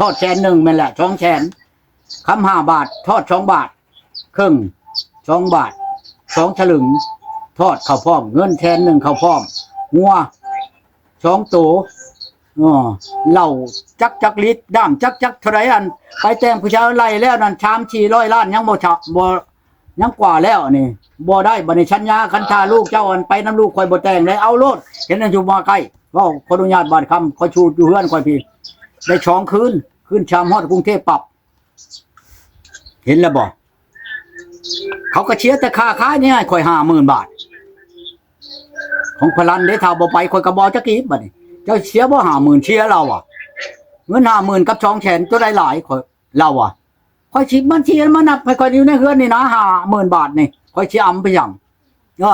ອດແສນໜຶ່ງແມ່ນແຫຼະ ສອງແສນ ຄຳຫ້າບາດ ທອດສອງບາດເຄິ່ງ ສອງບາດ ສອງສະຫຼຶງ ທອດເຂົ້າພ້ອມ ເງິນແສນໜຶ່ງເຂົ້າພ້ອມ ງົວສອງໂຕ ເອີ ເຫຼົ້າຈັກຈັກລິດ ນ້ຳຈັກຈັກເທົ່າໃດ ອັນໄປແຕ່ງຜູ້ຊາຍໄລ່ແລ້ວນັ້ນ ສາມສີ່ຮ້ອຍລ້ານ ຍັງບໍ່ຊະ ບໍ່ ຍັງກວ່າແລ້ວນີ້ ບໍ່ໄດ້ ບັດນີ້ສັນຍາ ຄັນຖ້າລູກເຈົ້າອັນໄປນຳລູກຂ້ອຍບໍ່ແຕ່ງເດ້ ເອົາໂລດ ເຫັນອັນຢູ່ມາໃກ້ ເວົ້າຂໍອະນຸຍາດບາດຄຳ ຂ້ອຍຊູດຢູ່ເຮືອນຂ້ອຍພີ້ ໄດ້ສອງຄືນ ຄືນສາມຮອດກຸງເທບປັບ ເຫັນແລ້ວບໍ່? ເຂົາກໍເສຍແຕ່ຄ່າຂາຍນີ້ໃຫ້ຂ້ອຍຫ້າໝື່ນບາດ ຂອງພະລັນເດ້ ຖ້າບໍ່ໄປຂ້ອຍກໍບໍ່ເອົາຈັກກີບ ບັດນີ້ເຈົ້າເສຍບໍ່ຫ້າໝື່ນ ເສຍລາວວ່າ ເງິນຫ້າໝື່ນກັບສອງແສນ ຕົວໃດຫຼາຍ ຂ້ອຍ ລາວວ່າ ຂ້ອຍຊິ ມັນຊິມານັບໃຫ້ຂ້ອຍຢູ່ໃນເຮືອນນີ້ນະ ຫ້າໝື່ນບາດນີ້ ຂ້ອຍຊິອຳໄປຫຍັງ ເອີ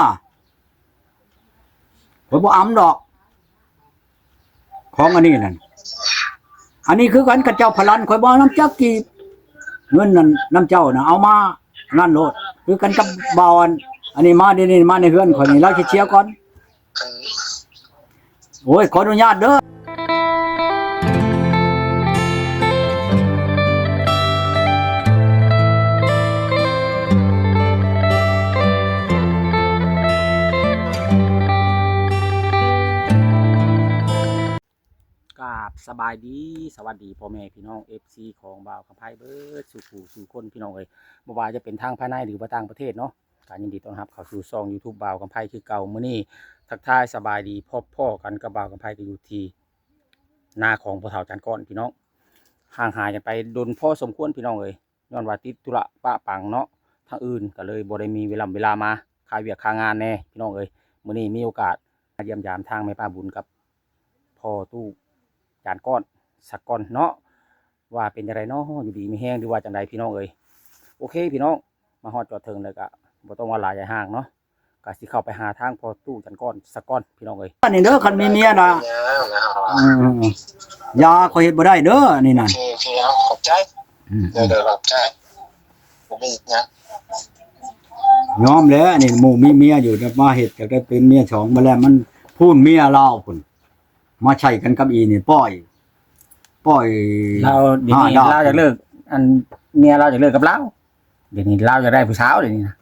ຂ້ອຍບໍ່ອຳດອກ ຂອງອັນນີ້ນັ້ນ ອັນນີ້ຄືກັນ ຄັນເຈົ້າພະລັນ ຂ້ອຍບໍ່ເອົານຳຈັກກີບ ເງິນນັ້ນນຳເຈົ້ານະ ເອົາມານັ້ນໂລດ ຄືກັນກັບບ່າວອັນ ອັນນີ້ມາດຽວນີ້ ມາໃນເຮືອນຂ້ອຍນີ້ ລາວຊິເສຍກ່ອນ ໂອ້ຍ ຂໍອະນຸຍາດເດີ. ກາບສະບາຍດີ ສະຫວັດດີພໍ່ແມ່ພີ່ນ້ອງ ເອັຟຊີ ຂອງບ່າວຄຳໄພເບິດສູ່ຜູ້ສູ່ຄົນ ພີ່ນ້ອງເອີຍ ບໍ່ວ່າຈະເປັນທາງພາຍໃນ ຫຼືວ່າຕ່າງປະເທດເນາະ ກໍຍິນດີຕ້ອນຮັບເຂົ້າສູ່ຊ່ອງ YouTube ບ່າວຄຳໄພຄືເກົ່າ. ມື້ນີ້ທັກທາຍສະບາຍດີ ພົບພໍ້ກັນກັບບ່າວຄຳໄພ ກໍຢູ່ທີ່ນາຂອງພໍ່ເຖົ້າຈານກ້ອນ ພີ່ນ້ອງ ຫ່າງຫາຍກັນໄປດົນພໍສົມຄວນ ພີ່ນ້ອງເອີຍ ຍ້ອນວ່າຕິດທຸລະປະປັງເນາະ ທາງອື່ນກໍເລີຍບໍ່ໄດ້ມີເວລາ ເວລາມາ ຄາວຽກຄາງານແດ່ ພີ່ນ້ອງເອີຍ. ມື້ນີ້ມີໂອກາດມາຢ້ຽມຢາມທາງແມ່ປ້າບຸນກັບພໍ່ຕູ້ຈານກ້ອນ ສະກ່ອນເນາະ ວ່າເປັນຈັ່ງໃດເນາະ ຢູ່ດີມີແຮງ ຫຼືວ່າຈັ່ງໃດ ພີ່ນ້ອງເອີຍ. ໂອເຄ ພີ່ນ້ອງ ມາຮອດຈອດເຖິງແລ້ວກະບໍ່ຕ້ອງເວົ້າຫຼາຍຍາຍຫ່າງເນາະ ກະຊິເຂົ້າໄປຫາທາງພໍ່ຕູ້ຈັນກ້ອນສະກ່ອນ ພີ່ນ້ອງເອີຍ. ອັນນີ້ເດີ ຄັນມີເມຍນະ ເອີ ຢ່າ ຂ້ອຍເຮັດບໍ່ໄດ້ເດີ ອັນນີ້ນະ. ໂອເຄ ໂອເຄ ເອົາ ຂອບໃຈ ອືມ ເດີ ເດີ ຂອບໃຈ ບໍ່ມີຫຍັງ ຍອມແຫຼະ ອັນນີ້ໝູ່ມີເມຍຢູ່ ມາເຮັດ ຢາກໄດ້ເປັນເມຍສອງ ມາແລ້ວມັນ ພຸ້ນເມຍລາວພຸ້ນ ມາໃສ່ກັນກັບອີນີ້ ປ່ອຍ ປ່ອຍ ລາວ ດຽວນີ້ ຫ້າດາວ ລາວຢາກເລີກ ອັນເມຍລາວຢາກເລີກກັບລາວ ດຽວນີ້ລາວຢາກໄດ້ຜູ້ສາວ ດຽວນີ້ນະ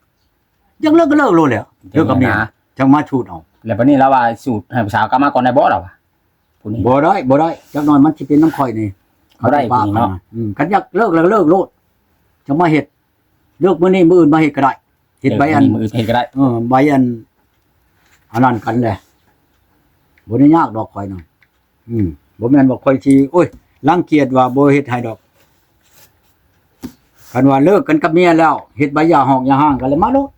ຢາກເລີກກໍເລີກໂລດແຫຼະ ເລີກກັບເມຍ ຈັ່ງມາຊູດເອົາ. ແລ້ວບັດນີ້ລາວວ່າສູດໃຫ້ຜູ້ສາວກັບມາກ່ອນໄດ້ບໍ່ ລາວວ່າ ຜູ້ນີ້ ບໍ່ໄດ້ ບໍ່ໄດ້ ຈັກໜ້ອຍມັນຊິເປັນນຳຂ້ອຍນີ້ ບໍ່ໄດ້ ຜູ້ນີ້ເນາະ ອືມ ຄັນຢາກເລີກແລ້ວເລີກໂລດ ຈັ່ງມາເຮັດ ເລີກມື້ນີ້ ມື້ອື່ນມາເຮັດກໍໄດ້ ເຮັດໃບອັນ ມື້ອື່ນເຮັດກໍໄດ້ ເອີ ໃບອັນ ອັນນັ້ນກັນແຫຼະ ບໍ່ໄດ້ຍາກດອກຂ້ອຍນະ ອືມ ບໍ່ແມ່ນວ່າຂ້ອຍຊິ ໂອ້ຍ ລັງກຽດວ່າບໍ່ເຮັດໃຫ້ດອກ. ຄັນວ່າເລີກກັນກັບເມຍແລ້ວ ເຮັດໃບຢ່າຮ້ອງຢ່າຮ້າງກັນແລ້ວ ມາໂລດ.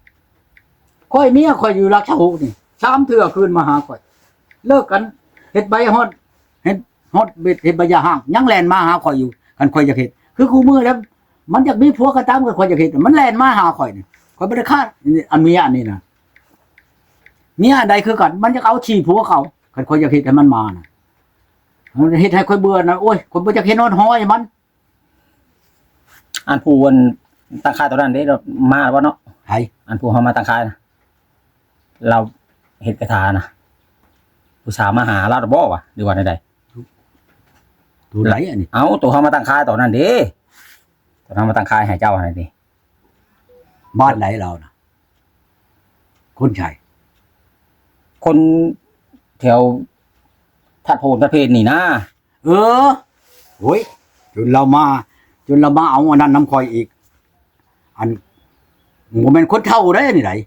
ຂ້ອຍເມຍຂ້ອຍຢູ່ລັດຊາວຫົກນີ້ ສາມເທື່ອຄືນມາຫາຂ້ອຍ ເລີກກັນ ເຮັດໃບຮອດ ເຮັດຮອດເຮັດໃບຢ່າຮ້າງ ຍັງແລ່ນມາຫາຂ້ອຍຢູ່ ຄັນຂ້ອຍຢາກເຮັດ ຄືຄູ່ມື້ແລ້ວ ມັນຢາກມີຜົວກໍຕາມ ຄັນຂ້ອຍຢາກເຮັດ ມັນແລ່ນມາຫາຂ້ອຍນີ້ ຂ້ອຍບໍ່ໄດ້ຄ້ານ ອັນເມຍອັນນີ້ນະ ເມຍອັນໃດຄືກັນ ມັນຢາກເອົາຂີ້ຜົວເຂົາ ຄັນຂ້ອຍຢາກເຮັດໃຫ້ມັນມານະ ມັນເຮັດໃຫ້ຂ້ອຍເບື່ອນະ ໂອ້ຍ ຂ້ອຍບໍ່ຢາກເຫັນຮອດຮອຍມັນ. ອັນຜູ້ອັນຕັ້ງຄ້າຍຕອນນັ້ນເດ້ ມາແລ້ວບໍ່ເນາະ? ໃຜ? ອັນຜູ້ເຮົາມາຕັ້ງຄ້າຍນະ ລາວເຮັດກະຖານະ ຜູ້ສາວມາຫາລາວແລ້ວບໍ່ວະ ຫຼືວ່າແນວໃດ? ໂຕໃດອັນນີ້? ເອົ້າ ໂຕເຮົາມາຕັ້ງຄ້າຍຕອນນັ້ນເດ້ ຕອນເຮົາມາຕັ້ງຄ້າຍໃຫ້ເຈົ້າຫັ້ນເດ້. ບ້ານໃດລາວນະ? ຄົນໃສ? ຄົນແຖວທາດໂພນທາດເພນນີ້ນາ. ເອີ ໂອ້ຍ ຈົນລາວມາ ຈົນລາວມາເອົາອັນນັ້ນນຳຂ້ອຍອີກ ອັນ ບໍ່ແມ່ນຄົນເຖົ້າໃດ໋ ອັນນີ້ໃດ໋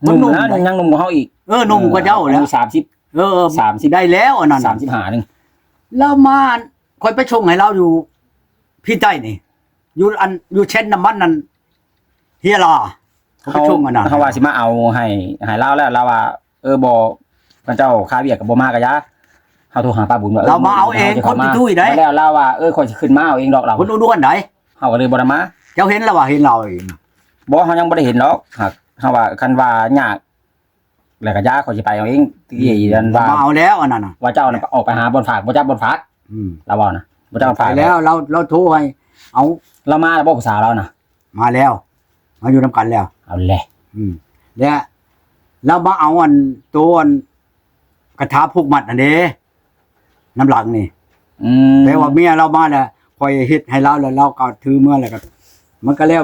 ຄົນໜຸ່ມ ຍັງໜຸ່ມກວ່າເຮົາອີກ. ເອີ ໜຸ່ມກວ່າເຈົ້າແຫຼະ ອາຍຸສາມສິບ ເອີ ສາມສິບ ໄດ້ແລ້ວອັນນັ້ນ ສາມສິບຫ້າໜຶ່ງ ລາວມາ ຂ້ອຍໄປສົ່ງໃຫ້ລາວຢູ່ພີ້ໃຕ້ນີ້ ຢູ່ອັນ ຢູ່ເຊັນນ້ຳມັນນັ້ນ ເຮຍລາ ເຂົາໄປສົ່ງອັນນັ້ນ ເຮົາວ່າຊິມາເອົາໃຫ້ ໃຫ້ລາວແລ້ວ ລາວວ່າ ເອີ ບໍ່ ເຂົາເຈົ້າຄາວຽກກໍບໍ່ມາກໍຢ່າ ເຮົາໂທຫາປ້າບຸນວ່າ ລາວມາເອົາເອງ ຄົນຕຸ້ຍໆໃດ໋ ແລ້ວລາວວ່າ ເອີ ຂ້ອຍຊິຂຶ້ນມາເອົາເອງດອກ ລາວ ຄົນອ້ວນໆໃດ໋ ເຮົາກໍເລີຍບໍ່ໄດ້ມາ. ເຈົ້າເຫັນລາວວ່າ ເຫັນລາວເອງ? ບໍ່ ເຮົາຍັງບໍ່ໄດ້ເຫັນດອກ ຫາກເຮົາວ່າ ຄັນວ່າຍາກ ແລ້ວກໍຢ່າ ຂ້ອຍຊິໄປເອົາເອງ ຕະກີ້ນັ້ນວ່າ ມາເອົາແລ້ວອັນນັ້ນນະ ວ່າເຈົ້ານະອອກໄປຫາບ່ອນຝາກ ບໍ່ຈັກບ່ອນຝາກ ອືມ ລາວເວົ້ານະ ບໍ່ຈັກບ່ອນຝາກ ໄປແລ້ວ ລາວ ລາວໂທໃຫ້ເອົາ ລາວມາແລ້ວບໍ່ ຜູ້ສາວລາວນະ? ມາແລ້ວ ມາຢູ່ນຳກັນແລ້ວ. ເອົາແຫຼະ ອືມ ແລ້ວລາວມາເອົາອັນໂຕອັນກະຖາຜູກມັດຫັ້ນເດ້ ນຳຫຼັງນີ້ ອືມ ແປວ່າເມຍລາວມາແລ້ວ ຂ້ອຍເຮັດໃຫ້ລາວ ແລ້ວລາວກໍຖືເມືອ ແລ້ວກໍ ມັນກໍແລ້ວ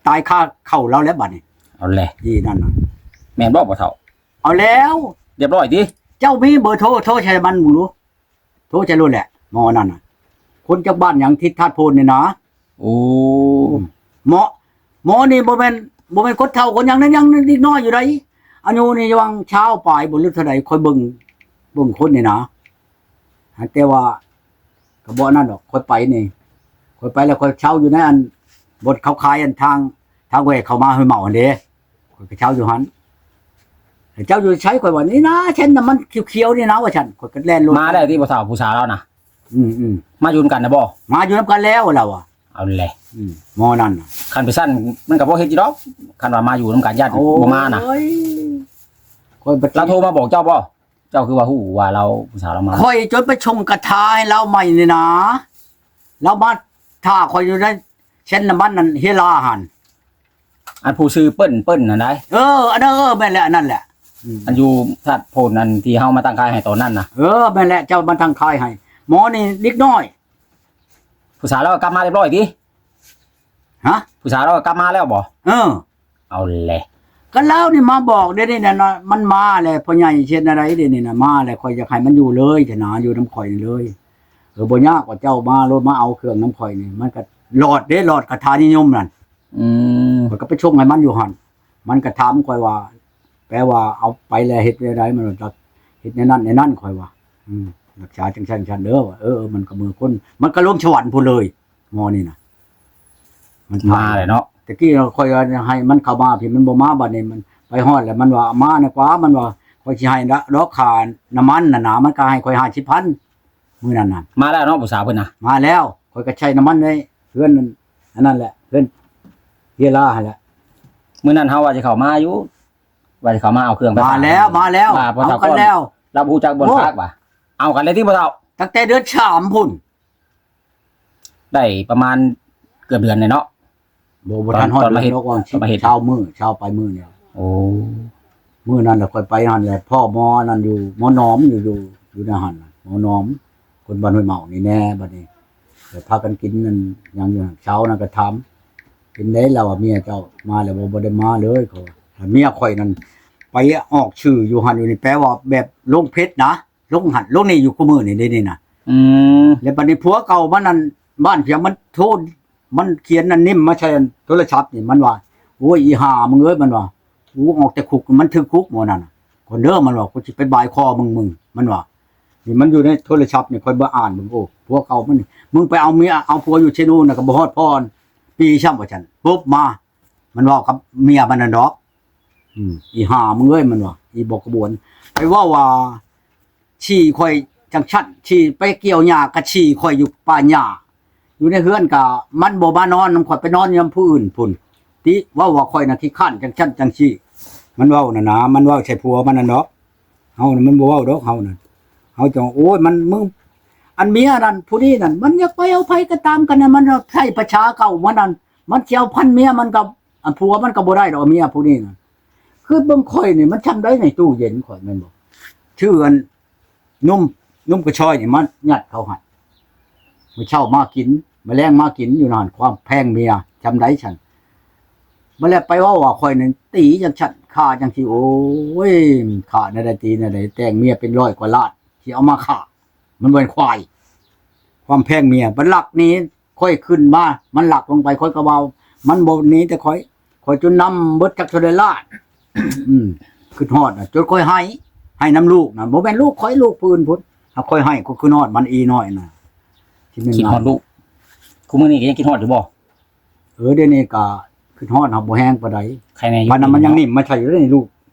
ຕາຍຄາເຂົ້າລາວແລ້ວບັດນີ້. ເອົາແຫຼະ ອີນັ້ນນະ. ແມ່ນບໍ່ພໍ່ເຖົ້າ? ເອົາແລ້ວ ຮຽບຮ້ອຍຕິ? ເຈົ້າມີເບີໂທ ໂທໃສ່ມັນເບິ່ງດູ. ໂທໃສ່ໂລດແຫຼະ ໝໍນັ້ນນະ. ຄົນຈາກບ້ານຫຍັງ ທິດທາດໂພນນີ້ນະ. ໂອ້ ໝໍ ໝໍນີ້ບໍ່ແມ່ນ ບໍ່ແມ່ນຄົນເຖົ້າຄົນຫຍັງນະ ຍັງເດັກນ້ອຍຢູ່ໃດ໋. ອາຍຸນີ້ຫວ່າງຊາວປາຍບໍ່ ຫຼືເທົ່າໃດ ຂ້ອຍເບິ່ງ ເບິ່ງຄົນນີ້ນະ. ຫາກແຕ່ວ່າກໍບໍ່ນັ້ນດອກ ຂ້ອຍໄປນີ້ ຂ້ອຍໄປແລ້ວ ຂ້ອຍເຊົ່າຢູ່ໃນອັນ ບ່ອນເຂົາຂາຍອັນທາງ ທາງແຫວກເຂົ້າມາຫ້ວຍເມົາຫັ້ນເດ້. ຂ້ອຍກໍເຊົ່າຢູ່ຫັ້ນ. ເຈົ້າຢູ່ໃສ? ຂ້ອຍວ່າ ນີ້ນາ ແທ່ນນ້ຳມັນຂຽວໆນີ້ນາ ວ່າຊັ້ນ. ຂ້ອຍກໍແລ່ນລົງ ມາແລ້ວຕິ ບໍ່ເຖົ້າ ຜູ້ສາວລາວນະ? ອືມໆ ມາຢູ່ນຳກັນນະບໍ່? ມາຢູ່ນຳກັນແລ້ວລາວວ່າ. ເອົາແຫຼະ ໝໍນັ້ນນະ. ຄັນໄປຊັ້ນມັນກໍບໍ່ເຮັດຢູ່ດອກ ຄັນວ່າມາຢູ່ນຳກັນ ຢ້ານບໍ່ມານະ. ໂອ້ຍ ຂ້ອຍ ລາວໂທມາບອກເຈົ້າບໍ່? ເຈົ້າຄືວ່າຮູ້ວ່າລາວ ຜູ້ສາວລາວມາ? ຂ້ອຍຈົນໄປຊົງກະຖາໃຫ້ລາວໃໝ່ນີ້ນາ. ລາວມາຖ້າຂ້ອຍຢູ່ໃນເຊັນນ້ຳມັນນັ້ນ ເຮລາຫັ້ນ. ອັນຜູ້ຊື່ເປີ້ນ ເປີ້ນຫັ້ນໃດ? ເອີ ອັນນັ້ນ ເອີ ແມ່ນແຫຼະ ອັນນັ້ນແຫຼະ. ອືມ ອັນຢູ່ທາດໂພນ ອັນທີ່ເຮົາມາຕັ້ງຄ້າຍໃຫ້ຕອນນັ້ນນະ. ເອີ ແມ່ນແຫຼະ ເຈົ້າມາຕັ້ງຄ້າຍໃຫ້. ໝໍນີ້ເດັກນ້ອຍ. ຜູ້ສາວລາວກໍກັບມາຮຽບຮ້ອຍຕິ? ຮະ? ຜູ້ສາວລາວກໍກັບມາແລ້ວບໍ່? ເອີ. ເອົາແຫຼະ ກໍລາວນີ້ມາບອກເດນີ້ນະ ມັນມາແລ້ວ ພໍ່ໃຫຍ່ເຮັດແນວໃດເດນີ້ນະ ມາແລ້ວ ຂ້ອຍຢາກໃຫ້ມັນຢູ່ເລີຍ ຊະນະ ຢູ່ນຳຂ້ອຍນີ້ເລີຍ. ເອີ ບໍ່ຍາກ ວ່າເຈົ້າມາໂລດ ມາເອົາເຄື່ອງນຳຂ້ອຍນີ້. ມັນກໍຫຼອດເດ້ ຫຼອດກະຖານິຍົມນັ້ນ. ອືມ ຂ້ອຍກໍໄປສົ່ງໃຫ້ມັນຢູ່ຫັ້ນ. ມັນກໍຖາມຂ້ອຍວ່າ ແປວ່າເອົາໄປແລ້ວເຮັດແນວໃດ? ມັນວ່າ ເຮັດແນວນັ້ນແນວນັ້ນ ຂ້ອຍວ່າ. ອືມ ລັກສາຈັ່ງຊັ້ນຈັ່ງຊັ້ນເດີ ວ່າ. ເອີ ມັນກໍເມືອຄົນ ມັນກໍລົງສະຫວັນພຸ້ນເລີຍ ໝໍນີ້ນະ. ມັນມາແລ້ວເນາະ. ແຕ່ກີ້ຂ້ອຍວ່າໃຫ້ມັນເຂົ້າມາພີ້ ມັນບໍ່ມາ. ບັດນີ້ມັນໄປຮອດແລ້ວ ມັນວ່າມານະກວ່າ ມັນວ່າ ຂ້ອຍຊິໃຫ້ດອກຄ່ານ້ຳມັນນະນາ. ມັນກໍໃຫ້ຂ້ອຍຫ້າສິບພັນ ມື້ນັ້ນນະ. ມາແລ້ວເນາະ ຜູ້ສາວເພິ່ນນະ? ມາແລ້ວ. ຂ້ອຍກໍໃສ່ນ້ຳມັນໃນເຮືອນອັນນັ້ນແຫຼະ ເຮືອນເຮລາຫັ້ນແຫຼະ. ມື້ນັ້ນເຮົາວ່າຊິເຂົ້າມາຢູ່ ວ່າຊິເຂົ້າມາເອົາເຄື່ອງໄປ. ມາແລ້ວ ມາແລ້ວ ເອົາກັນແລ້ວ. ລາວບໍ່ຮູ້ຈັກບ່ອນພັກຫວາ? ເອົາກັນແລ້ວຕິພໍ່ເຖົ້າ? ຕັ້ງແຕ່ເດືອນສາມພຸ້ນ. ໄດ້ປະມານເກືອບເດືອນແລ້ວເນາະ. ບໍ່ ບໍ່ທັນຮອດເດືອນດອກ ຊາວມື້ ຊາວປາຍມື້ນີ້. ໂອ້ ມື້ນັ້ນລະຂ້ອຍໄປຫັ້ນແຫຼະ ພໍ້ໝໍນັ້ນຢູ່ ໝໍໜອມ ຢູ່ ຢູ່ ຢູ່ໃນຫັ້ນ ໝໍໜອມ ຄົນບ້ານຫ້ວຍເມົານີ້ແນ່. ບັດນີ້ກໍພາກັນກິນນັ້ນຫຍັງຢູ່ ເຊົ້ານັ້ນກໍຖາມ ເປັນໃດລາວວ່າ ເມຍເຈົ້າມາແລ້ວບໍ່? ບໍ່ໄດ້ມາເລີຍ ເຂົາວ່າ. ເມຍຂ້ອຍນັ້ນໄປອອກຊື່ຢູ່ຫັ້ນຢູ່ນີ້ ແປວ່າແບບລົງເຟສນະ ລົງຫັ້ນລົງນີ້ຢູ່ຄູ່ມື້ນີ້ເດນີ້ນະ. ອືມ ແລ້ວບັດນີ້ຜົວເກົ່າມັນນັ້ນ ບ້ານພຽງ ມັນໂທ ມັນຂຽນອັນນີ້ມາໃສ່ອັນໂທລະສັບນີ້ ມັນວ່າ ໂອ້ຍ ອີຫ່າມຶງເອີຍ ມັນວ່າ ກູອອກແຕ່ຄຸກ ມັນຖືກຄຸກໝໍນັ້ນນະ ຄົນເດີ ມັນວ່າ ກູຊິໄປບາຍຄໍມຶງ ມຶງ ມັນວ່າ. ນີ້ມັນຢູ່ໃນໂທລະສັບນີ້ ຂ້ອຍມາອ່ານເບິ່ງ. ໂອ້ ຜົວເກົ່າມັນ ມຶງໄປເອົາເມຍ ເອົາຜົວຢູ່ເຊໂນນະ ກໍບໍ່ຮອດພໍນປີຊ້ຳ ວ່າຊັ້ນ. ປຸບມາ ມັນເວົ້າກັບເມຍມັນນັ້ນດອກ. ອືມ ອີຫ່າມຶງເອີຍ ມັນວ່າ ອີບໍ່ກະບວນ ໄປເວົ້າວ່າ ຂີ້ຂ້ອຍຈັ່ງຊັ້ນ ຂີ້ໄປກ່ຽວຫຍ້າກະຂີ້ຂ້ອຍຢູ່ປ່າຫຍ້າ ຢູ່ໃນເຮືອນກະມັນບໍ່ມານອນນຳຂ້ອຍ ໄປນອນນຳຜູ້ອື່ນພຸ້ນຕິ ເວົ້າວ່າຂ້ອຍນະຂີ້ຄ້ານຈັ່ງຊັ້ນຈັ່ງຊີ້ ມັນເວົ້ານັ້ນນະ ມັນເວົ້າໃສ່ຜົວມັນນັ້ນດອກ. ເຮົານະມັນບໍ່ເວົ້າດອກ ເຮົານັ້ນ ເຮົາຈະ ໂອ້ຍ ມັນ ມຶງ ອັນເມຍນັ້ນ ຜູ້ນີ້ນັ້ນ ມັນຢາກໄປເອົາໃຜກໍຕາມກັນນະ ມັນໃຊ້ປະຊາເກົ່າມັນນັ້ນ ມັນຊິເອົາພັນເມຍມັນກໍ ອັນຜົວມັນກໍບໍ່ໄດ້ດອກ ເມຍຜູ້ນີ້ນະ. ຄືເບິ່ງຂ້ອຍນີ້ ມັນຊ່ຳໃດໃນຕູ້ເຢັນຂ້ອຍແມ່ນບໍ່? ຊື່ອັນນົມ ນົມກະຊອຍນີ້ມາຍັດເຂົາໃຫ້ ມື້ເຊົ້າມາກິນ ມື້ແລງມາກິນຢູ່ຫັ້ນ ຄວາມແພງເມຍຊ່ຳໃດຊັ້ນ. ມາແລ້ວໄປເວົ້າວ່າຂ້ອຍນັ້ນຕີຈັ່ງຊັ້ນຂ້າຈັ່ງຊີ້ ໂອ້ຍ ຂ້າແນວໃດຕີແນວໃດ ແຕ່ງເມຍເປັນຮ້ອຍກວ່າລ້ານ ຊິເອົາມາຂ້າ ມັນບໍ່ແມ່ນຄວາຍ ຄວາມແພງເມຍ. ບັດລັກໜີ ຂ້ອຍຂຶ້ນມາ ມັນລັກລົງໄປ ຂ້ອຍກໍວ່າມັນບໍ່ໜີແຕ່ຂ້ອຍ ຂ້ອຍຈົນນຳເບິດຈັກເທົ່າໃດລ້ານ. ອືມ ຄິດຮອດນະ ຈົນຂ້ອຍໄຫ້ ໄຫ້ນຳລູກນະ ບໍ່ແມ່ນລູກຂ້ອຍ ລູກຜູ້ອື່ນພຸ້ນ ຫາກຂ້ອຍໄຫ້ ຂ້ອຍຄິດຮອດມັນອີນ້ອຍນະ ທີ່ແມ່ນ ຄິດຮອດລູກ. ຄູ່ມື້ນີ້ກໍຍັງຄິດຮອດຢູ່ບໍ່? ເອີ ດຽວນີ້ກໍຄິດຮອດ ຫາກບໍ່ແຮງປານໃດ. ໄຄແນ່ຢູ່ ມັນ ມັນຍັງນີ້ມາໃຊ້ຢູ່ເດ້ ຮູບ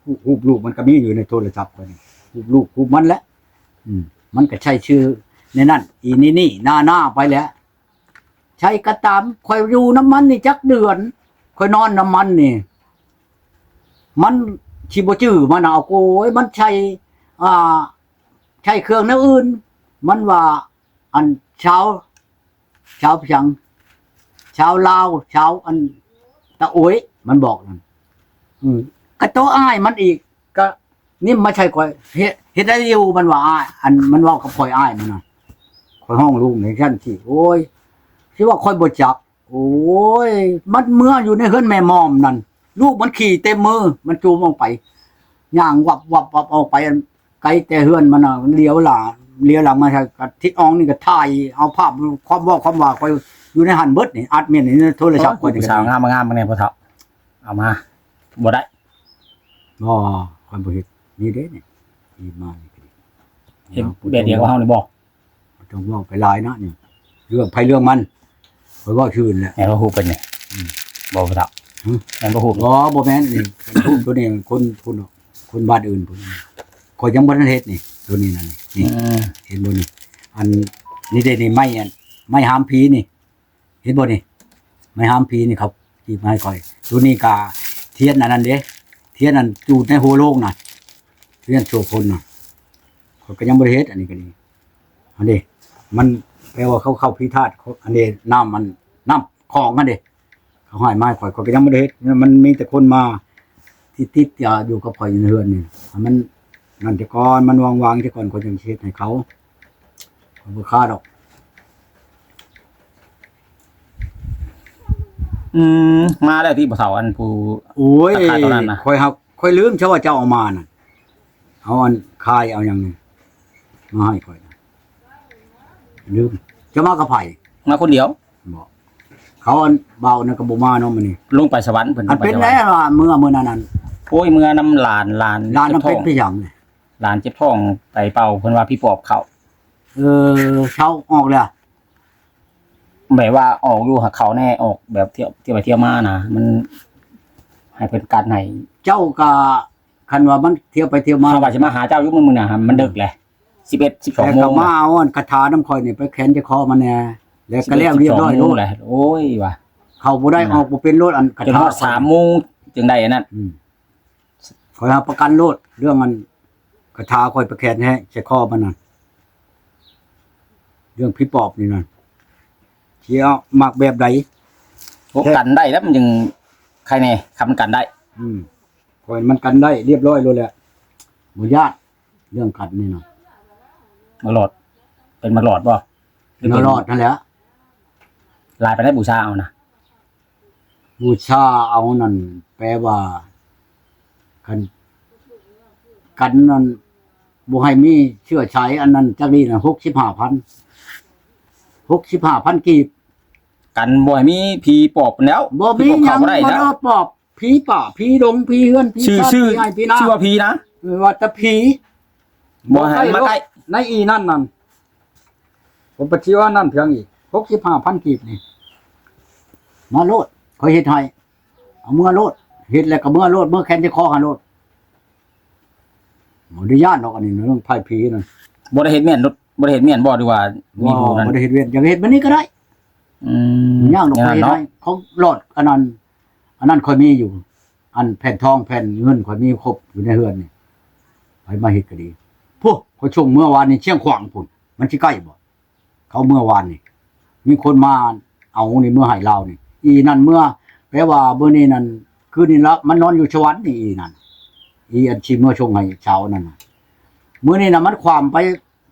ຮູບລູກມັນກໍມີຢູ່ໃນໂທລະສັບຂ້ອຍນີ້ ຮູບລູກ ຮູບມັນແຫຼະ. ອືມ ມັນກໍໃຊ້ຊື່ໃນນັ້ນ ອີນີ້ນີ້ ນານາ ໄປແຫຼະ. ໃຊ້ກໍຕາມ ຂ້ອຍຢູ່ນຳມັນນີ້ຈັກເດືອນ ຂ້ອຍນອນນຳມັນນີ້ ມັນຊິບໍ່ຈື່ມັນນະ. ໂອ້ຍ ມັນໃຊ້ ອ່າ ໃຊ້ເຄື່ອງແນວອື່ນ ມັນວ່າ ອັນຊາວ ຊາວຫຍັງ ຊາວລາວ ຊາວອັນຕະໂອຍ ມັນບອກນັ້ນ. ອືມ ກະໂຕອ້າຍມັນອີກ ກະ ນີ້ມາໃສ່ຂ້ອຍ ເຮັດ ເຮັດໄດ້ຢູ່ ມັນວ່າ ອ້າຍ ອັນມັນເວົ້າກັບຂ້ອຍ ອ້າຍມັນນະ. ຂ້ອຍຮ້ອງລູກໃນຊັ້ນທີ່ ໂອ້ຍ ທີ່ວ່າຂ້ອຍບໍ່ຈັກ. ໂອ້ຍ ມັນເມືອຢູ່ໃນເຮືອນແມ່ໝອມນັ້ນ ລູກມັນຂີ່ເຕັມມື ມັນຈູມອອກໄປ ຍ່າງວັບໆໆອອກໄປ ອັນ ໄກແຕ່ເຮືອນມັນນະ ຫຼຽວຫຼາ ຫຼຽວຫຼັງມາ ກະທິດອອງນີ້ກະຖ່າຍເອົາພາບຄວາມເວົ້າຄວາມວ່າຂ້ອຍຢູ່ໃນຫັ້ນເບິດນີ້ ອັດແມ່ນໃນໂທລະສັບຂ້ອຍນີ້ ຜູ້ສາວງາມໆ ເບິ່ງແດ່ພໍ່ເຖົ້າ ເອົາມາ ບໍ່ໄດ້ ບໍ່ ຂ້ອຍບໍ່ເຮັດ ນີ້ເດ້ນີ້ ອີມານີ້ກະດີ ເຮັດແບບດຽວກັບເຮົານີ້ບໍ່? ບໍ່ຕ້ອງເວົ້າໄປຫຼາຍເນາະນີ້ ເລື່ອງໃຜເລື່ອງມັນ ຂ້ອຍເວົ້າຊື່ນແຫຼະ ແມ່ນບໍ່? ຮູບເພິ່ນນີ້ ອືມ ບໍ່ຜູ້ເຖົ້າ ຫຶ? ແມ່ນບໍ່? ຮູບ ບໍ່ ບໍ່ແມ່ນນີ້ ຮູບໂຕນີ້ຄົນ ຄົນ ຄົນບ້ານອື່ນພຸ້ນ ຂ້ອຍຍັງບໍ່ທັນເຮັດນີ້ ໂຕນີ້ນະນີ້ ນີ້ ອືມ ເຫັນບໍ່ນີ້ ອັນນີ້ເດ້ນີ້ ໄມ້ ອັນ ໄມ້ຫາມຜີນີ້ ເຫັນບໍ່ນີ້ ໄມ້ຫາມຜີນີ້ ເຂົາກີບມາໃຫ້ຂ້ອຍ ໂຕນີ້ກະທຽນອັນນັ້ນເດ້ ທຽນອັນຈູດໃນຫົວໂລງນະ ທຽນໂສພົນນະ ຂ້ອຍກະຍັງບໍ່ໄດ້ເຮັດ ອັນນີ້ກະດີ ອັນນີ້ ມັນແປວ່າເຂົາເຂົ້າຜີທາດ ອັນນີ້ ນ້ຳ ອັນ ນ້ຳຂອງຫັ້ນເດ້ ເຂົາໃຫ້ມາໃຫ້ຂ້ອຍ ຂ້ອຍກະຍັງບໍ່ໄດ້ເຮັດ ມັນມີແຕ່ຄົນມາ ທີ່ຕິດຢາຢູ່ກັບຂ້ອຍຢູ່ໃນເຮືອນນີ້ ໃຫ້ມັນນັ້ນແຕ່ກ່ອນ ມັນວ່າງໆແຕ່ກ່ອນ ຂ້ອຍຈຶ່ງຊິເຮັດໃຫ້ເຂົາ ຂ້ອຍບໍ່ຄ້າດອກ. ອືມ ມາແລ້ວຕິ ບໍ່ເຖົ້າ ອັນຜູ້ ໂອ້ຍ ຂ້ອຍຫາກ ຂ້ອຍລືມຊະວ່າເຈົ້າເອົາມານັ້ນ ເອົາອັນຄາຍເອົາຫຍັງນີ້ມາໃຫ້ຂ້ອຍນະ ລືມ ເຈົ້າມາກັບໃຜ? ມາຄົນດຽວ ບໍ່ ເຂົາອັນ ບ່າວນັ້ນກະບໍ່ມາເນາະມື້ນີ້ ລົງໄປສະຫວັນເພິ່ນ ອັນເປັນແລ້ວວ່າເມື່ອ ມື້ນັ້ນນັ້ນ ໂອ້ຍ ເມື່ອນຳຫຼານ ຫຼານ ຫຼານນັ້ນເປັນໄປຫຍັງ? ຫຼານເຈັບທ້ອງໄປເປົ່າ ເພິ່ນວ່າຜີປອບເຂົ້າ ເອີ ເຊົາອອກແລ້ວ ແບບວ່າອອກຢູ່ຫາເຂົ້າແດ່ ອອກແບບທ່ຽວ ທ່ຽວໄປທ່ຽວມານະ ມັນໃຫ້ເພິ່ນກັນໃຫ້ ເຈົ້າກະ ຄັນວ່າມັນທ່ຽວໄປທ່ຽວມາ ເຮົາວ່າຊິມາຫາເຈົ້າຢູ່ມື້ ມື້ນະ ມັນເດິກແຫຼະ ສິບເອັດ ສິບສອງໂມງ ແຕ່ເຂົາມາເອົາອັນຄາຖານຳຂ້ອຍນີ້ໄປແຂວນໃຈຄໍມັນແດ່ ແລ້ວກະແລ້ວຮຽບຮ້ອຍໂລດ ໂອ້ຍ ວ່າ ເຂົ້າບໍ່ໄດ້ ອືມ ອອກບໍ່ເປັນໂລດ ອັນຄາຖາ ຈົນຮອດສາມໂມງຈຶ່ງໄດ້ອັນນັ້ນ ອືມ ຂ້ອຍຮັບປະກັນໂລດ ເລື່ອງອັນຄາຖາຂ້ອຍໄປແຂວນໃສ່ຄໍມັນນະ ເລື່ອງຜີປອບນີ້ນະ ຊິເອົາມັກແບບໃດ ໂອ້ ກັນໄດ້ແລ້ວ ມັນຈຶ່ງໄຄແດ່ ຄັນມັນກັນໄດ້ ອືມ ຂ້ອຍມັນກັນໄດ້ຮຽບຮ້ອຍໂລດແຫຼະ ບໍ່ຢ້ານ ເລື່ອງກັນນີ້ນະ ໝາກຫຼອດ ເປັນໝາກຫຼອດບໍ່? ຫຼື ເປັນ ໝາກຫຼອດຫັ້ນແຫຼະ ຫຼາຍປານໃດບູຊາເອົານະ? ບູຊາເອົານັ້ນ ແປວ່າ ຄັນ ກັນນັ້ນ ບໍ່ໃຫ້ມີເຊື້ອສາຍອັນນັ້ນຈັກນີ້ນະ ຫົກສິບຫ້າພັນ ຫົກສິບຫ້າພັນກີບ ກັນບໍ່ໃຫ້ມີຜີປອບແລ້ວ ບໍ່ມີຫຍັງ ບໍ່ໄດ້ປອບ ຜີປ່າ ຜີດົງ ຜີເຮືອນ ຜີຊາດ ຜີໄຮ່ ຜີນາ ຊື່ວ່າຜີນະ ເອີ ວ່າແຕ່ຜີ ບໍ່ໃຫ້ມາໃກ້ ໃນອີນັ້ນນັ້ນ ຜົມປະຕິວ່ານັ້ນພຽງອີກ ຫົກສິບຫ້າພັນກີບນີ້ ມາໂລດ ຂ້ອຍເຮັດໃຫ້ ເອົາເມືອໂລດ ເຮັດແລ້ວກະເມືອໂລດ ເມືອແຂວນໃສ່ຄໍຫັ້ນໂລດ ບໍ່ໄດ້ຢ້ານດອກ ອັນນີ້ເລື່ອງໄພຜີນັ້ນ ບໍ່ໄດ້ເຮັດແມ່ນ ບໍ່ໄດ້ເຮັດແມ່ນບໍ່ ຫຼືວ່າມີຜູ້ນັ້ນ ບໍ່ໄດ້ເຮັດແມ່ນ ຢາກເຮັດບາດນີ້ກະໄດ້ ອືມ ບໍ່ຍາກດອກ ຂ້ອຍເຮັດໃຫ້ ເຂົາຫຼອດ ອັນນັ້ນ ອັນນັ້ນຂ້ອຍມີຢູ່ ອັນແຜ່ນທອງແຜ່ນເງິນຂ້ອຍມີຄົບຢູ່ໃນເຮືອນນີ້ ໃຜມາເຮັດກະດີ ພຸ້ນ ຂ້ອຍສົ່ງເມືອວານນີ້ຊຽງຂວາງພຸ້ນ ມັນຊິໃກ້ບໍ່? ເຂົາເມືອວານນີ້ ມີຄົນມາເອົານີ້ເມືອໃຫ້ລາວນີ້ ອີນັ້ນເມືອ ແປວ່າມື້ນີ້ນັ້ນ ຄືນນີ້ລະ ມັນນອນຢູ່ສະຫວັນນີ້ ອີນັ້ນ ອີອັນຊິເມືອສົ່ງໃຫ້ຊາວນັ້ນນະ ມື້ນີ້ນະ ມັນຂ້າມໄປ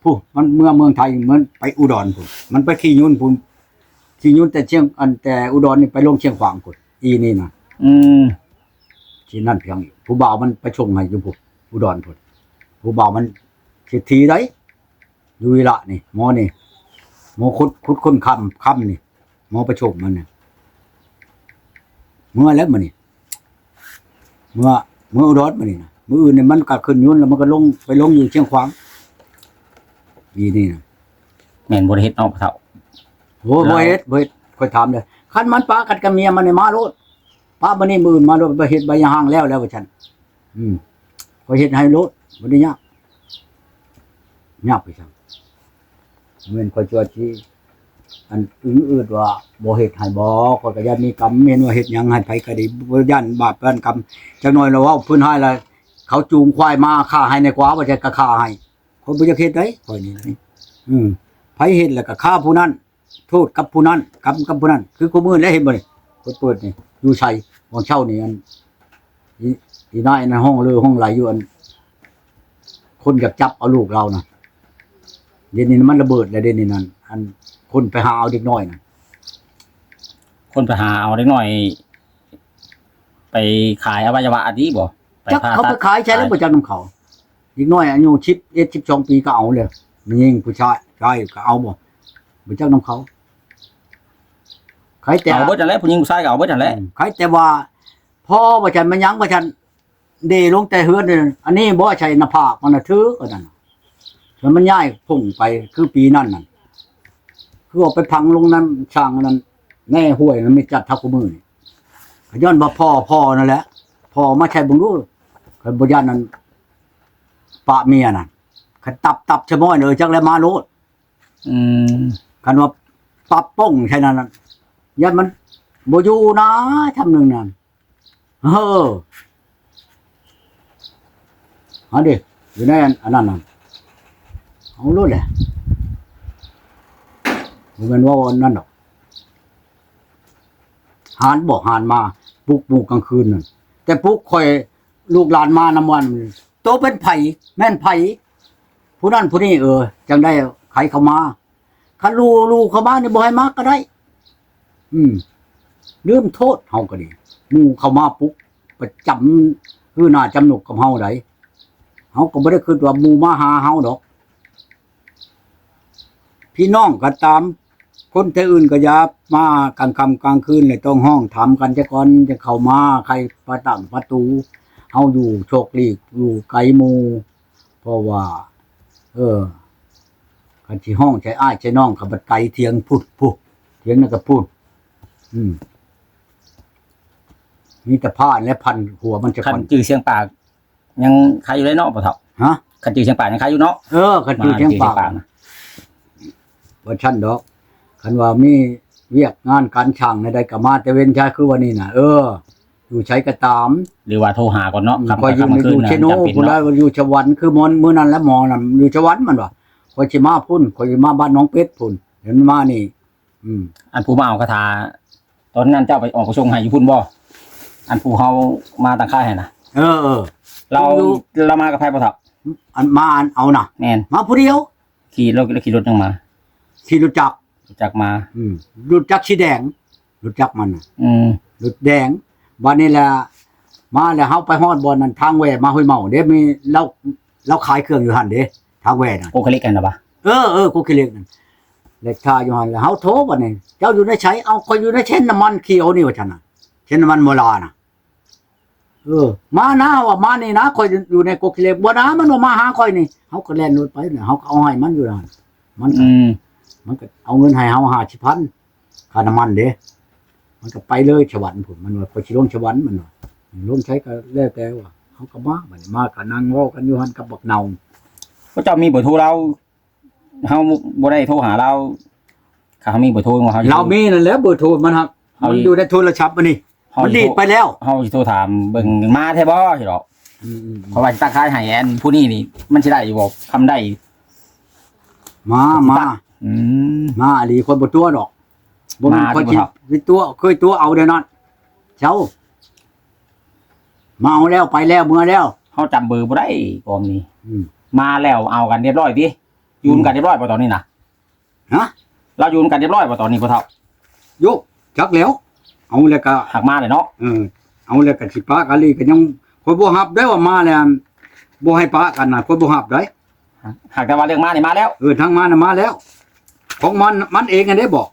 ພຸ້ນ ມັນເມືອເມືອງໄທ ມັນໄປອຸດອນພຸ້ນ ມັນໄປຂີ່ຍົນພຸ້ນ ຂີ່ຍົນແຕ່ຊຽງ ອັນແຕ່ອຸດອນນີ້ໄປລົງຊຽງຂວາງພຸ້ນ ອີນີ້ນະ ອືມ ທີ່ນັ້ນພຽງອີກ ຜູ້ບ່າວມັນໄປສົ່ງໃຫ້ຢູ່ພຸ້ນ ອຸດອນພຸ້ນ ຜູ້ບ່າວມັນເສດຖີໃດ ຢູ່ວິລະນີ້ ໝໍນີ້ ໝໍຂຸດ ຂຸດຄົ້ນຄຳ ຄຳນີ້ ໝໍໄປສົ່ງມັນນະ ເມືອແລ້ວມື້ນີ້ ເມືອ ເມືອອຸດອນມື້ນີ້ນະ ມື້ອື່ນນີ້ມັນກະຂຶ້ນຍົນ ແລ້ວມັນກະລົງ ໄປລົງຢູ່ຊຽງຂວາງ ປີນີ້ນະ ແມ່ນບໍ່ໄດ້ເຮັດເນາະພໍ່ເຖົ້າ? ໂອ້ ລາວ ບໍ່ເຮັດ ບໍ່ເຮັດ ຂ້ອຍຖາມເດີ້ ຄັນມັນປະກັນກັບເມຍມັນນີ້ມາໂລດ ປະມື້ນີ້ມື້ອື່ນມາໂລດ ໄປເຮັດໃບຍາຮ່າງແລ້ວ ແລ້ວວ່າຊັ້ນ ອືມ ຂ້ອຍເຮັດໃຫ້ໂລດ ບໍ່ໄດ້ຍາກ ຍາກໄປຊັ້ນ ແມ່ນຂ້ອຍຈະວ່າຊິ ອັນ ອຶງອຶດວ່າບໍ່ເຮັດໃຫ້ບໍ່ ຂ້ອຍກະຢ້ານມີກຳ ແມ່ນວ່າເຮັດຫຍັງໃຫ້ໃຜກະດີ ບໍ່ຢ້ານບາບຢ້ານກຳ ຈັກໜ້ອຍລະເວົ້າພື້ນຮ້າຍລະ ເຂົາຈູງຄວາຍມາຂ້າໃຫ້ແດ່ກວ່າ ວ່າຈະກະຂ້າໃຫ້ ຂ້ອຍບໍ່ຢາກເຮັດໃດ ຂ້ອຍນີ້ ອືມ ໃຜເຮັດລະກະຂ້າຜູ້ນັ້ນ ໂທດກັບຜູ້ນັ້ນ ກຳກັບຜູ້ນັ້ນ ຄືຄູ່ມື້ແຫຼະ ເຫັນບໍ່ນີ້ ຂ້ອຍເປີດນີ້ ຢູ່ໃສ ຫວ່າງເຊົ້ານີ້ ອັນ ອີ ອີນາຍນັ້ນຮ້ອງເລີຮ້ອງໄຫຼຢູ່ ອັນ ຄົນຢາກຈັບເອົາລູກລາວນະ ດຽວນີ້ມັນລະເບີດແລ້ວ ດຽວນີ້ນັ້ນ ອັນ ຄົນໄປຫາເອົາເດັກນ້ອຍນະ ເພິ່ນໄປຫາເອົາເດັກນ້ອຍໄປຂາຍອະໄວຍະວະອັນນີ້ບໍ່? ໄປຜ່າຕັດ ຈັກເຂົາໄປຂາຍໃສແລ້ວ ຂາຍ ບໍ່ຈັກນຳເຂົາ. ເດັກນ້ອຍອາຍຸສິບເອັດ ສິບສອງປີກໍເອົາແລ້ວ ແມ່ຍິງຜູ້ຊາຍ ຊາຍກໍເອົາບໍ່ ບໍ່ຈັກນຳເຂົາ. ໃຄແຕ່ ເອົາເບິດຫັ້ນແຫຼະ ຜູ້ຍິງຜູ້ຊາຍກໍເອົາເບິດຫັ້ນແຫຼະ. ອືມ ໃຄແຕ່ວ່າພໍວ່າຊັ້ນ ແມ່ນຫຍັງວ່າຊັ້ນ ເດລົງແຕ່ເຮືອນນີ້ ອັນນີ້ບໍ່ໃສ່ໜ້າຜາກມັນນະ ຖືກອັນນັ້ນນະ ແລ້ວມັນຍ້າຍພົງໄປ ຄືປີນັ້ນນັ້ນ ຄືເອົາໄປຝັງລົງນ້ຳຊ່າງອັນນັ້ນ ໃນຫ້ວຍນັ້ນ ມີຈັດທັກຄູ່ມື້ນີ້ ກໍຍ້ອນວ່າພໍ່ ພໍ່ນັ້ນແຫຼະ ພໍ່ມາໃສ່ເບິ່ງດູ ຄັນບໍ່ຢ້ານນັ້ນ ປະເມຍນັ້ນ ຄັນຕັບ ຕັບຊະມ້ອຍເລີຍ ຈັກແລ້ວມາໂລດ. ອືມ ຄັນວ່າປັບປົງໃສ່ນັ້ນ ຢ້ານມັນບໍ່ຢູ່ນາ ຊ່ຳໜຶ່ງນັ້ນ. ເອີ ເອົາເດ ຢູ່ໃນອັນ ອັນນັ້ນນະ ເອົາໂລດແຫຼະ ບໍ່ແມ່ນເວົ້າອັນນັ້ນດອກ. ຫານບໍ່ ຫານມາປຸກໝູ່ກາງຄືນນັ້ນ ແຕ່ປຸກຂ້ອຍ ລູກຫຼານມານຳວັນ ໂຕເປັນໃຜ ແມ່ນໃຜ ຜູ້ນັ້ນຜູ້ນີ້ ເອີ ຈັ່ງໄດ້ໃຜເຂົ້າມາ. ຄັນລູ ລູເຂົ້າມານີ້ບໍ່ໃຫ້ມາກໍໄດ້ ອືມ ລືມໂທດເຮົາກໍດີ ໝູ່ເຂົ້າມາປຸກປະຈຳ ຄືໜ້າຈຳນົກກັບເຮົາໃດ ເຮົາກໍບໍ່ໄດ້ຄິດວ່າໝູ່ມາຫາເຮົາດອກ. ພີ່ນ້ອງກໍຕາມ ຄົນແຖວອື່ນກໍຢ່າມາກາງຄ່ຳກາງຄືນ ແລະ ຕ້ອງຮ້ອງຖາມກັນແຕ່ກ່ອນ ຈັ່ງເຂົ້າມາ ໃຄ່ປະຕັ້ງປະຕູ ເຮົາຢູ່ໂຊກຫຼີກ ຢູ່ໄກໝູ່ ເພາະວ່າ ເອີ ຄັນຊິຮ້ອງໃສ່ອ້າຍໃສ່ນ້ອງກໍບັດໄກ ຖຽງພຸ້ນ ພຸ້ນ ຖຽງນັ້ນກໍພຸ້ນ ອືມ ມີແຕ່ພ້ານ ແລະ ພັນຫົວມັນສາກ່ອນ. ຄັນຈື່ສຽງປາກຍັງຄາຢູ່ເດ້ເນາະພໍ່ເຖົ້າ? ຮະ? ຄັນຈື່ສຽງປາກຍັງຄາຢູ່ເນາະ? ເອີ ຄັນຈື່ສຽງປາກ ມາຈື່ສຽງປາກນະ ບໍ່ຊັ້ນດອກ ຄັນວ່າມີວຽກງານການຊ່າງໃດໆ ກໍມາແຕ່ເວັນຊາ ຄືວ່ານີ້ນະ ເອີ ຢູ່ໃສກໍຕາມ ຫຼືວ່າໂທຫາກ່ອນເນາະ ອືມ ຄ່ຳ ຄ່ຳຄືນ ຂ້ອຍຢູ່ເຊໂນ ພຸ້ນລະ ຢູ່ສະຫວັນ ຄືມື້ນັ້ນລະ ໝໍນັ້ນຢູ່ສະຫວັນ ມັນວ່າ ຂ້ອຍຊິມາພຸ້ນ ຂ້ອຍຊິມາບ້ານໜອງເປັດພຸ້ນ ເຫັນມານີ້ ອືມ ອັນຜູ້ມາເອົາຄາຖາ ຕອນນັ້ນເຈົ້າໄປອອກໄປສົ່ງໃຫ້ຢູ່ພຸ້ນບໍ່? ອັນຜູ້ເຮົາມາຕັ້ງຄ້າຍຫັ້ນນະ ເອີ ເອີ ລາວ ລາວມາກັບໃຜພໍ່ເຖົ້າ? ອັນມາ ອັນເອົານະ ແມ່ນ ມາຜູ້ດຽວ ຂີ່ລົດ ລະຂີ່ລົດຫຍັງມາ? ຂີ່ລົດຈັກ ລົດຈັກມາ ອືມ ລົດຈັກສີແດງ ລົດຈັກມັນນະ ອືມ ລົດແດງ ບາດນີ້ລະ ມາແລ້ວເຮົາໄປຮອດບ່ອນນັ້ນ ທາງແວ່ມາຫ້ວຍເມົາເດ້ ມີລາວ ລາວຂາຍເຄື່ອງຢູ່ຫັ້ນເດ້ ທາງແວ່ນະ ໂກຄະເລັກຫັ້ນນະບະ ເອີ ເອີ ໂກຄະເລັກນັ້ນ ແລະ ຖ້າຢູ່ຫັ້ນແລ້ວ ເຮົາໂທບາດນີ້ ເຈົ້າຢູ່ໃນໃສ? ເອົາ ຂ້ອຍຢູ່ໃນເຊນນ້ຳມັນຂຽວນີ້ ວ່າຊັ້ນນະ ເຊນນ້ຳມັນໂມລານະ ເອີ ມານາ ວ່າມານີ້ນາ ຂ້ອຍຢູ່ໃນກົກຂີ້ເຫຼັກ ບໍ່ນາ ມັນວ່າມາຫາຂ້ອຍນີ້ ເຮົາກໍແລ່ນລົດໄປ ເຮົາກໍເອົາໃຫ້ມັນຢູ່ຫັ້ນ ມັນກໍ ອືມ ມັນກໍເອົາເງິນໃຫ້ເຮົາຫ້າສິບພັນ ຄ່ານ້ຳມັນເດ້ ມັນກໍໄປເລີຍສະຫວັນພຸ້ນ ມັນວ່າຂ້ອຍຊິລົງສະຫວັນ ມັນວ່າລົງໃສກໍແລ້ວແຕ່ວ່າ ເຮົາກໍມາ ບາດນີ້ມາກໍນັ່ງເວົ້າກັນຢູ່ຫັ້ນກັບບັກເນົ່າ ພວກເຈົ້າມີເບີໂທລາວ? ເຮົາບໍ່ໄດ້ໂທຫາລາວ ຖ້າເຮົາມີເບີໂທຂອງເຮົາ ລາວມີນັ້ນແຫຼະເບີໂທມັນ ມັນຢູ່ໃນໂທລະສັບອັນນີ້ ມັນດີດໄປແລ້ວ ເຮົາຊິໂທຖາມເບິ່ງ ມາແທ້ບໍ່ ຊິດອກ ອືມໆໆ ເພາະວ່າຊິຕັ້ງຂາຍໃຫ້ອັນຜູ້ນີ້ນີ້ ມັນຊິໄດ້ຢູ່ບໍ່ ຄຳໄດ້ ມາ ມາ ອືມ ມາອີ່ຫຼີ ຂ້ອຍບໍ່ຕົວະດອກ ບໍ່ແມ່ນຂ້ອຍຊິໄປຕົວະ ເຄີຍຕົວະເອົາແນວນັ້ນ ເຈົ້າ ມາເອົາແລ້ວ ໄປແລ້ວ ເມືອແລ້ວ ເຮົາຈຳເບີບໍ່ໄດ້ກອງນີ້ ອືມ ມາແລ້ວເອົາກັນຮຽບຮ້ອຍຕິ ຢູ່ນຳກັນຮຽບຮ້ອຍບໍ່ຕອນນີ້ນະ? ຮະ? ລາວຢູ່ນຳກັນຮຽບຮ້ອຍບໍ່ຕອນນີ້ພໍ່ເຖົ້າ? ໂຢ ຈັກແລ້ວ ເອົາແລ້ວກະ ຫາກມາແລ້ວເນາະ ເອີ ເອົາແລ້ວກະຊິປະກັນອີ່ຫຼີ ກະຍັງ ຂ້ອຍບໍ່ຮັບໄດ້ວ່າມາແລ້ວ ບໍ່ໃຫ້ປະກັນນະ ຂ້ອຍບໍ່ຮັບໄດ້ ຫາກແຕ່ວ່າເລື່ອງມານີ້ມາແລ້ວ ເອີ ທາງມານະມາແລ້ວ ຂອງມັນ ມັນເອງຫັ້ນເດ້ ບອກ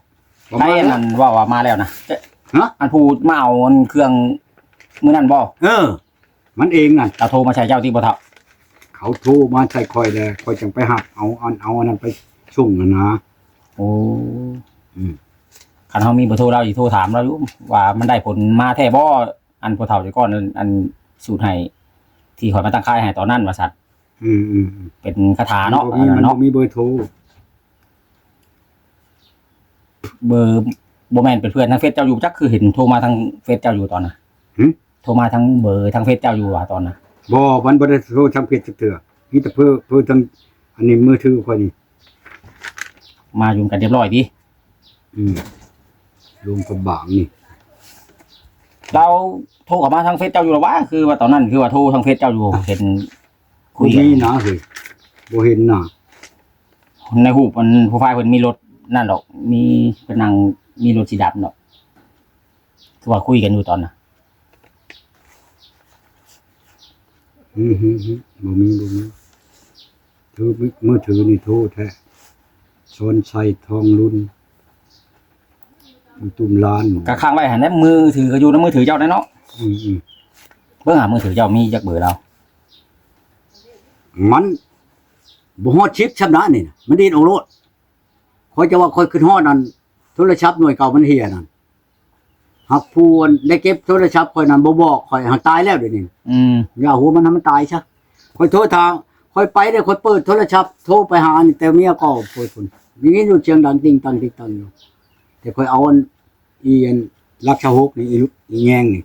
ໃຜອັນນັ້ນເວົ້າວ່າມາແລ້ວນະ? ຮະ? ອັນຜູ້ມາເອົາອັນເຄື່ອງມື້ນັ້ນບໍ່? ເອີ ມັນເອງນັ້ນ ລາວໂທມາໃສ່ເຈົ້າຕິບໍ່ເຖົ້າ? ເຂົາໂທມາໃສ່ຂ້ອຍແລ້ວ ຂ້ອຍຈັ່ງໄປຮັບເອົາ ອັນ ເອົາອັນນັ້ນໄປສົ່ງຫັ້ນນາ ໂອ້ ອືມ ຄັນເຮົາມີເບີໂທລາວ ຊິໂທຖາມລາວຢູ່ວ່າມັນໄດ້ຜົນມາແທ້ບໍ່ ອັນພໍ່ເຖົ້າແຕ່ກ່ອນ ອັນສູດໃຫ້ ທີ່ຂ້ອຍມາຕັ້ງຂາຍໃຫ້ຕອນນັ້ນວ່າຊັ້ນ ອືມໆໆ ເປັນຄາຖາເນາະ ມັນບໍ່ມີ ອັນນັ້ນເນາະ ມັນບໍ່ມີເບີໂທ ເບີ ບໍ່ແມ່ນເປັນເພື່ອນທາງເຟສເຈົ້າຢູ່ ຈັກຄືເຫັນໂທມາທາງເຟສເຈົ້າຢູ່ຕອນນະ ຫື? ໂທມາທາງເບີທາງເຟສເຈົ້າຢູ່ຫວາຕອນນະ? ບໍ່ ມັນບໍ່ໄດ້ໂທທາງເຟສຈັກເທື່ອ ມີແຕ່ເບີ ເບີທາງອັນນີ້ມືຖືຂ້ອຍນີ້ ມາຢູ່ນຳກັນຮຽບຮ້ອຍຕິ? ອືມ ລົງກັບບາງນີ້ ລາວໂທເຂົ້າມາທາງເຟສເຈົ້າຢູ່ລະຫວາ? ຄືວ່າຕອນນັ້ນຄືວ່າໂທທາງເຟສເຈົ້າຢູ່ ເຫັນຄຸຍກັນ ບໍ່ມີນະເຮີຍ ບໍ່ເຫັນນະ ໃນຮູບອັນໂປຣໄຟເພິ່ນມີລົດນັ້ນດອກ ມີເພິ່ນນັ່ງ ມີລົດສີດຳດອກ ຄືວ່າຄຸຍກັນຢູ່ຕອນນະ? ອືມ ບໍ່ມີ ບໍ່ມີ. ຖືມື ມືຖືນີ້ໂທແທ້ ສອນໄຊ ທອງລຸນ ຢູ່ຕຸ້ມລານ ກະຄ້າງໄວ້ຫັ້ນແຫຼະ. ມືຖືກະຢູ່ໃນມືຖືເຈົ້າແຫຼະເນາະ. ອືມໆ ເບິ່ງຫາມືຖືເຈົ້າມີຈັກເບີລາວ? ມັນບໍ່ຮອດສິບຊ້ຳນະ ນີ້ນະ ມັນດີດອອກໂລດ. ຂ້ອຍຈະວ່າຂ້ອຍຄິດຮອດອັນໂທລະສັບໜ່ວຍເກົ່າມັນເຮຍນັ້ນ ຫາກຜູ້ອັນໄດ້ເກັບໂທລະສັບຂ້ອຍນັ້ນບໍ່ບອກຂ້ອຍ ຫາກຕາຍແລ້ວດຽວນີ້. ອືມ ຢ່າຫົວມັນໃຫ້ມັນຕາຍຊະ. ຂ້ອຍໂທຖາມ ຂ້ອຍໄປເດ້ ຂ້ອຍເປີດໂທລະສັບໂທໄປຫານີ້ ແຕ່ເມຍກໍເປີດພຸ້ນ ໄດ້ຍິນຢູ່ສຽງດັງຕິງຕັງຕິງຕັງຢູ່. ແຕ່ຂ້ອຍເອົາອັນ ອີອັນຫຼັກຊາວຫົກນີ້ ອີ ອີແຍງນີ້